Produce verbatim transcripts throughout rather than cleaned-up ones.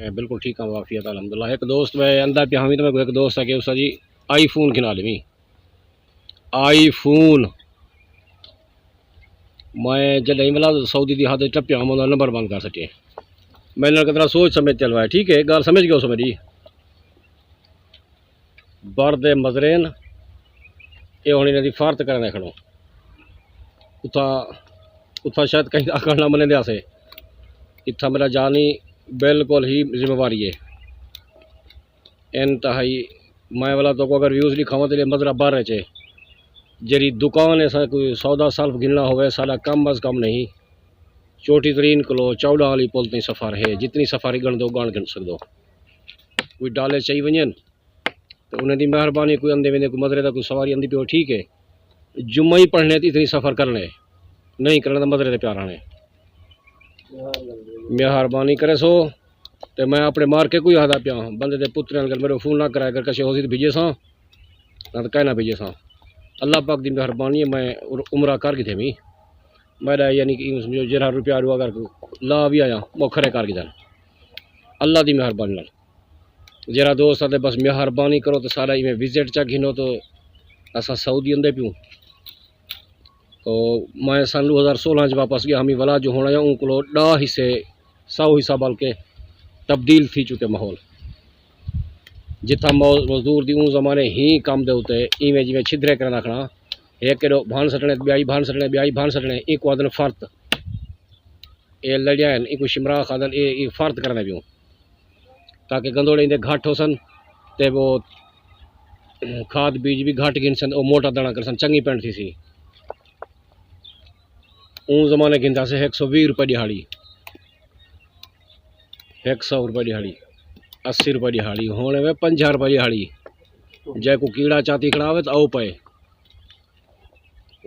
میں بالکل ٹھیک ہاں، وافیت الحمدللہ۔ ایک دوست میں آندا پیا ہاں، تو میں کو ایک دوست ہے کہ اس جی آئی فون گھنا لویں، آئی فون۔ میں جݙاں ملا سعودی دی حد ٹپیا ہاں، میں نمبر بند کر سٹے۔ میں انہاں کتنا سوچ سمجھ چلوایا، ٹھیک ہے، گال سمجھ گیا سمجھی۔ بر دے مزرین، اے ہݨ انہاں دی فارت کرݨ کھڑوں۔ اتھاں، اتھاں شاید کہیں آکھݨ نہ منیندے آسے۔ اتھاں میرا جانی بالکل ہی ذمہ واری ہے۔ انتہائی۔ میں والا تو کو اگر ویوز ݙکھاواں تے مزرا بر اچ ہے۔ جیڑھی دکان ہے، سا کوئی سودا سلف گھننا ہوئے، ساݙا کم از کم نہیں، چوٹی ترین کلو چوݙاں والی پل تئیں سفر ہے، جتنی سفر گھن دو، گھن گھن سڳدو۔ کوئی ڈالے چاہی ونڄن، تے انہاں دی مہربانی، کوئی اندے ویندے، کوئی مزرے دا کوئی سواری اندی پیو، ٹھیک ہے۔ جمعہ ہی پڑھݨے تے اتنی سفر کرݨے، نہیں کرݨے تاں مزرے تے پیار آنے۔ مہربانی کرے سو۔ تے میں اپݨے مار کے کوئی آہدا پیا، بندے دے پتریں اگر میرے فون نہ کرائے، اگر کسے ہوسی تے بھیجے ساں، نہ تے کائے نہ بھیجے ساں۔ اللہ پاک دی مہربانی ہے، میں عمرہ کر گھدے وی۔ میرا یعنی کہ ایویں سمجھو جیڑھا روپیہ ݙو اگر لا وی آیا، موکھرے کر گھدن۔ اللہ دی مہربانی نال۔ جیڑھا دوست آتے بس مہربانی کرو تے سارا ایویں وزٹ چا گھنو تو اساں سعودی اندے پیوں۔ او میں سن ݙو ہزار سولہ اچ واپس ڳیا ہمی، ولا جو ہݨ آیا اوں کولو ݙاہ حصے، سو حصہ بلکہ تبدیل تھی چکے ماحول۔ جتھاں مو-، مزدور دی اوں زمانے ہی کم دے اتے ایویں جیویں چھدرے کرݨ آکھݨا، ہک ایݙو بھن سٹݨے، ٻیائی بھن سٹݨے، ٻیائی بھن سٹݨے، اینکوں آہدن فرت۔ اے لڑیاں ہن، اینکوں شمراخ آہدن، اے، اے فرت کرݨے پیوں۔ تاکہ گندوڑے ایندے گھٹ ہوسن تے وہ کھاد بیج بھی گھٹ گھنسن، او موٹا داݨا کرسن، چنڳی پینٹ تھیسی۔ اوں زمانے گھندا سے ہک سو ویہہ روپے ݙیہاڑی، ہک سو روپے ݙیہاڑی، اسی روپے ݙیہاڑی، ہݨ وے پنجاہ روپے ݙیہاڑی۔ جے کو کیڑا چاتی کھڑا ہوے تاں او پئے۔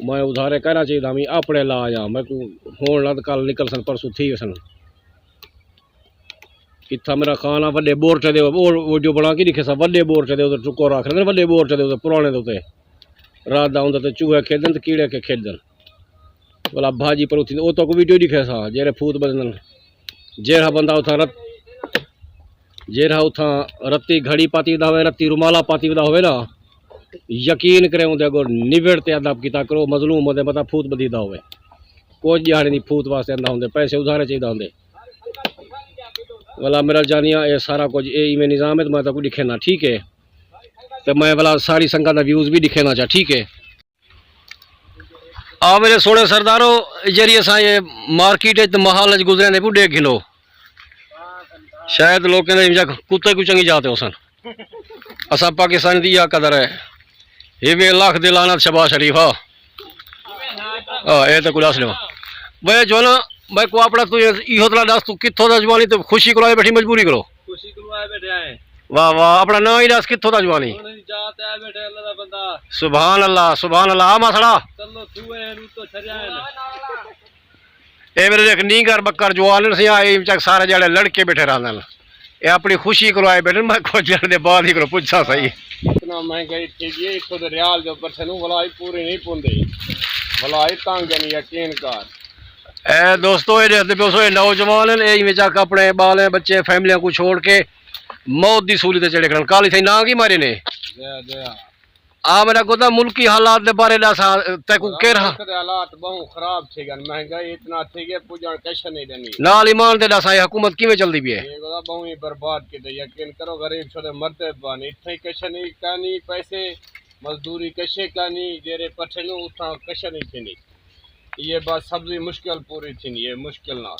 میں ادھارے کہنا چاہیدا، میں اپݨے لا آیا، میکوں ہݨ نہ تاں کل نکلسن، پرسوں تھی ویسن۔ اتھاں میرا خان آ، وݙے بورٹے دے، او ویڈیو بݨا کے ݙکھیساں، وݙے بورٹے دے اتے ٹکور آکھ رہے، وݙے بورٹے دے اتے، پراݨے دے اتے۔ رات دا ہوندا تے چوہے کھیݙن تے کیڑے کے کھیݙن۔ ولا بھاجی پروتھی، او تاکوں ویڈیو ݙکھیساں، جیڑھے پھوت ٻدھدن۔ جیڑھا بندہ اتھاں رت-، جیڑھا اتھاں رتی گھڑی پاتی ودا ہوئے، رتی رومالا پاتی ودا ہوئے نا، یقین کرے اوندے اڳوں نوڑ تے ادب کیتا کرو، مظلوم اوندے متاں پھوت ٻدھیدا ہوئے۔ کجھ ݙیہاڑیں دی پھوت واسطے آندا ہوندے، پیسے ادھارے چاہیدا ہوندے۔ ولا میرا جانیا، اے سارا کجھ اے ایویں نظام ہے، تے میں تاکوں ݙکھینا، ٹھیک ہے؟ تے میں ولا ساری سنگت دا ویوز بھی ݙکھینا چا، ٹھیک ہے؟ آ میرے سوہݨے سردارو، جیڑھی اساں اے مارکیٹ اچ تے محل اچ گزرے نے، ٻڈھے گھنو۔ شاید لوکیں دے جا کتے کوں چنڳی جاتے ہوسن۔ اساں پاکستانی دی اے قدر ہے۔ ہیوے لکھ دی لعنت شہباز شریف آ۔ آ، اے تے کوئی ݙس ݙیواں۔ بھئی جوانا، بھئی کو اپݨا تو ایہو تلا ݙس، تو کتھوں دا جوانی تے خوشی کولو آئے ٻیٹھی مجبوری کولو؟ خوشی کولو آئے ٻیٹھے آئے۔ واہ واہ، اپݨا ناں ہی ݙس، کتھوں دا جوانی؟ ہݨ جا تے آئے ٻیٹھے اللہ دا بندہ۔ سبحان اللہ، سبحان اللہ، آ ماسڑا۔ چلو تھوئے ہیں، روتو چھریا ہے۔ اے میرے ایک نینگر ٻکر جوان سی، آ اے چک سارے جڑے لڑکے ٻیٹھے رہندن۔ اے اپݨی خوشی کولو آئے ٻیٹھن، میں کجھ ڄݨ دے بعد ہی کولو پچھاں سہی۔ اتنا مہنگائی تھی ڳئی، اتھوں دے ریال دے اوپر سنوں ولائی پوری نہیں پوندی۔ ولائی تنگ ہن، یقین کر۔ اے دوستو، اے ݙیکھدے پیو سو، اے نوجوان ہن، اے ایویں چک اپݨے ٻالیں، ٻچے، فیملیاں کوں چھوڑ کے موت دی سولی تے چڑھے کھڑن۔ کالی تھئی ناں کی مارے نے؟ جے، جے۔ آ میرا گودا، ملکی حالات دے بارے ݙسا، تیکوں کیرھا؟ ملک دے حالات ٻہوں خراب تھی ڳن، مہنگائی اتنا تھی ڳئے، پڄݨ کش نہیں ݙینی۔ نال ایمان تے ݙسا، اے حکومت کیویں چلدی پئی ہے؟ اے گودا ٻہوں ہی برباد کیتے، یقین کرو، غریب چھوڑے مردے پن، اتھاں ہی کش نہیں، کائنی پیسے، مزدوری کشے کائنی، جیڑھے پٹھے نوں اتھاں کش نہیں تھیندی۔ اے بس سبزی مشکل پوری تھیندی ہے، مشکل نال۔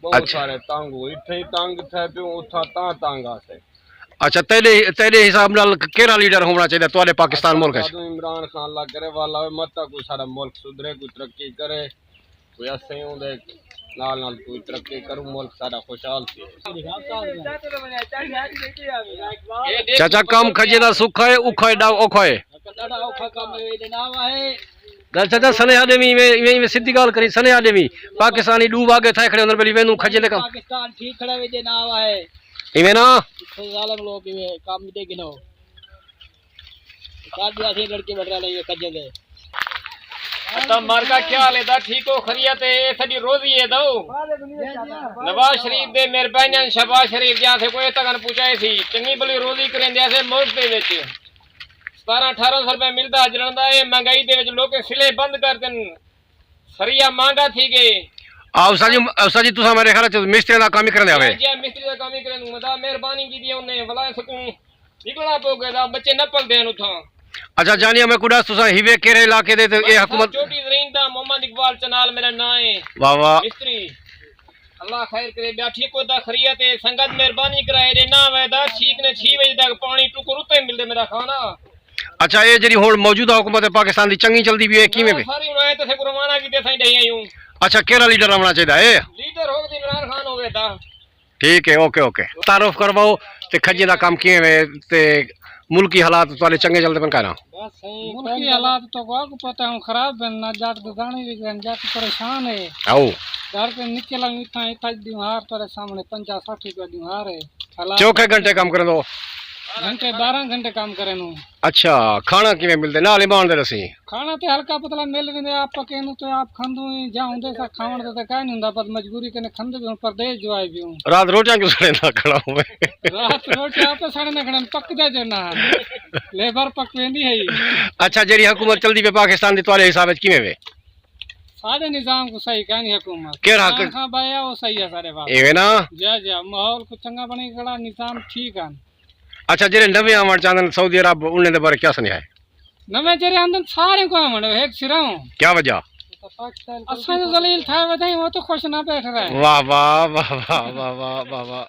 ٻہوں اچھا۔ سارے تنگ ہو، اتھاں ہی تنگ تھئے پیوں، اتھاں تاں تنگ آسے۔ اچھا، تیݙے، تیݙے حساب نال کیڑھا لیڈر ہووݨا چاہیدا تہاݙے پاکستان ملک اچ؟ ساݙوں عمران خان اللہ کرے والا ہوئے، مت تاں کوئی ساݙا ملک سدھرے، کوئی ترقی کرے، کوئی اسیں اوندے نال نال کوئی ترقی کروں، ملک ساݙا خوشحال تھئے۔ چاچا، کم کھجے دا سکھا ہے، اوکھا ہے، ݙاہ اوکھا کم ہے، ایݙے نال ہے۔ ڳالھ چاچا سنیہا ݙیویں، ایویں، ایویں، ایویں سدھی ڳالھ کریں، سنیہا ݙیویں۔ پاکستانی ݙو واڳے تھئے کھڑے ہوندن، ٻلی ویندوں کھجے دے کم۔ پاکستان ٹھیک کھڑا ویندے نال ہے۔ ایویں نا؟ اتھوں ظالم لوک ایویں کم ݙے گھنو۔ کر ݙیا سی لڑکے بٹرا لے کھجے دے۔ ادا مارکا کیا لیدا ٹھیک ہو خریت ہے، اے ساڈی روزی ہے دو۔ نواز شریف دے مہربانیاں، شہباز شریف جا سے کوئی تگن پوچھائے سی، چنگی بلی روزی کریندے سے ملک دے وچ۔ ستارہ اٹھارہ سو روپے ملدا جلندا ہے، مہنگائی دے وچ لوکیں سلے بند کر دن، سریا مانڈا تھی گئے۔ آ استاد جی، استاد جی تساں میرے خیال چ مستری دا کام ہی کریندے ہوے۔ جی مستری دا کام ہی کریندے، مدا مہربانی کیتی انہیں ولا سکوں نکلنا پو گئے دا بچے نہ پلدے ہیں اتھاں۔ اچھا جانیا میں کڈا تساں ہیوے کیرے علاقے دے تے اے حکومت۔ چوٹی زرین دا محمد اقبال چنال میرا نام ہے۔ واہ واہ۔ مستری۔ اللہ خیر کرے، ٻیا ٹھیک ہو دا خریت ہے، سنگت مہربانی کرائے ݙے نہ ویدا، ٹھیک نے چھی وڄے تک پاݨی ٹکر اتے ملدے میرا خانہ۔ اچھا اے جڑی ہن موجودہ حکومت پاکستان دی چنگی چلدی پئی ہے کیویں پئی؟ ساری ہن آئے تے سکو روانہ کیتے سائیں ݙے آئے ہوں۔ اچھا کیڑا لیڈر آوݨا چاہیدا ہے؟ لیڈر ہو تے عمران خان ہوے دا۔ ٹھیک ہے، اوکے اوکے۔ تعارف کرواؤ تے کھجیں دا کم کیویں وے تے ملکی حالات تہاݙے چنگے چلدے پن کائنا؟ ملکی حالات تو کو کو پتہ ہوں خراب ہیں، نہ جٹ دے دانے وکدن، جٹ پریشان ہے۔ آؤ۔ گھر تے نکل آؤں اتھاں، اتھاں ݙیہاڑ تہاݙے سامݨے پنجاہ سٹھ روپے ݙیہاڑ ہے۔ حالات چوکھے گھنٹے کم کریں دو؟ گھنٹے بارہ گھنٹے کم کریں نوں۔ اچھا، کھانا کیویں ملدے؟ نال ایمان دے رسی۔ کھانا تے ہلکا پتلا مل ویندے، آپ پکے نوں تے آپ کھاندوں ہی، جا ہوندے سا کھاوݨ دا تے کائے نہیں ہوندا، پر مجبوری کنے کھاندے بھی ہوں، پردیس جو آئے بھی ہوں۔ رات روٹیاں کیوں سڑے نہ کھڑا ہوئے؟ رات روٹیاں آپ سڑے نہ کھڑن، پک دے جو نہ۔ لیبر پک ویندی ہے ہی۔ اچھا، جیڑھی حکومت چلدی پئی پاکستان دی، تہاݙے حساب وچ کیویں وے؟ ساݙے نظام کو صحیح کائنی حکومت۔ کیڑھا عمران خان بھائی ہے، وہ صحیح ہے ساݙے واسطے۔ ایویں نا؟ جی، جی، ماحول کو چنگا بݨی کھڑا، نظام ٹھیک ہے۔ اچھا، جیڑھے نویں آوݨ چاہندن سعودی عرب، انہیں دے بارے کیا سنیہا ہے؟ نویں جیڑھے آندن سارے کو آوݨ، ہک سرا ہوں۔ کیا وجہ؟ اساں جو ذلیل تھا ودائیں، وہ تو خوش نہ بیٹھ رہے۔ واہ، واہ، واہ، واہ۔